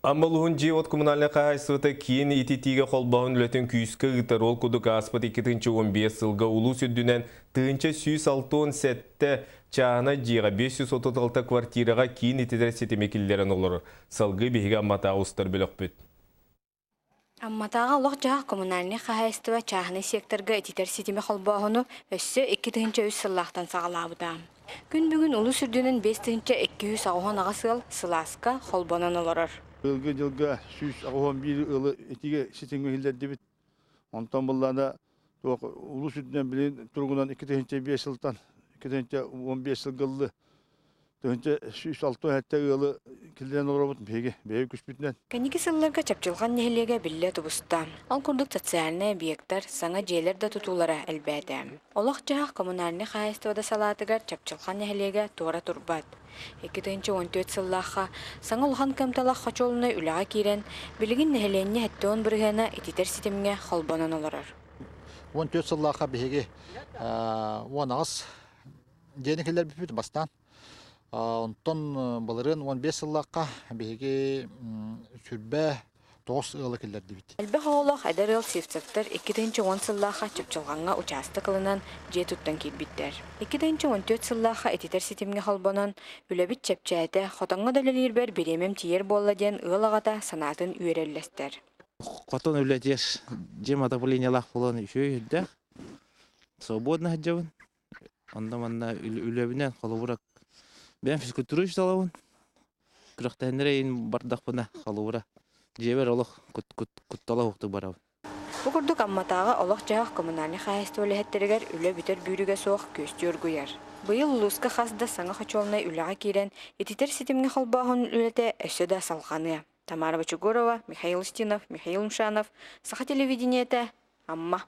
Амма улууһун дьиэ-уот коммунальнай хаһаайыстыбата киин ититиигэ холбооһун үлэтин күүскэ ыытар. Ол курдук ааспыт 2015 сылга улуус үрдүнэн 1167 чааһынай дьиэҕэ, 536 квартираҕа киин ититэр ситими киллэрэн олорор. Салгыы биһиги Амматааҕы устар бөлөхпүт. Амматааҕы олох-дьаһах коммунальнай хаһаайыстыба чааһынай секторга ититэр ситими холбооһуну өссө 2003 сыллаахтан саҕалаабыта. Күн бүгүн улуус үрдүнэн 5288 ыал сылааска холбонон олорор. Быйылгы дьылга 181 ыалы итигэ ситимҥэ киллэрдибит. Онтон буллаана туох улуус үрдүнэн билин туругунан 2005 сылтан 2015 сылга ыллы 1167 ыалы киллэрэн олоробут биһиги бэйэ күспүтүнэн. Кэнники сылларга Чапчылҕан нэһилиэгэ биллэ тубуста. Ол курдук социальнай объектар, саҥа дьиэлэр да тутуулара элбээтэ. Олох-дьаһах коммунальнай хаһаайыстыба да салаатыгар Чапчылҕан нэһилиэгэ туора турбат. 2014 сыллаахха саҥа улахан кыамталаах хочуолунай үлэҕэ киирэн, билигин нэһилиэнньэ 70 бырыһыана ититэр ситимҥэ холбонон олорор. 14 сыллаахха биһиги 18 дьиэни киллэрбиппит бастаан. Онтон былырыын 15 сыллаахха биһиги сүрбэ тоҕус ыалы киллэрдибит. Элбэх оҕолоох эдэр ыал Сивцевтэр 2010 сыллаахха Чыпчылҕаҥҥа учаастак ылынан дьиэ туттан киирбиттэр. 2014 сыллаахха ититэр ситимҥэ холбонон, үлэбит чэпчээтэ, хотоҥҥо да үлэлиирбэр бириэмэм тиийэр буолла диэн ыал аҕата санаатын үөрэ үллэстэр. Хотон үлэтигэр дьиэм отоплениелаах буолан үчүгэй үрдээх. Свободно сылдьабын. Онно-манна үлэбинэн холобура бэйэм физкультура учууталабын. Күрэхтэһиннэр эйин бардахпына холобура дьиэбэр олох куттала суохтук барабын. Бу курдук Амматааҕы олох-дьаһах коммунальнай хаһаайыстыба үлэһиттэригэр үлэ бүтэр бүүрүгэ суох күөстүү оргуйар. Быйыл улууска хас да саҥа хочуолунай үлэҕэ киирэн, ититэр ситимҥэ холбооһун үлэтэ өссө да салҕаныа. Тамара Бочугурова, Михаил Устинов, Михаил Мшанов, Саха телевидениетэ, Амма.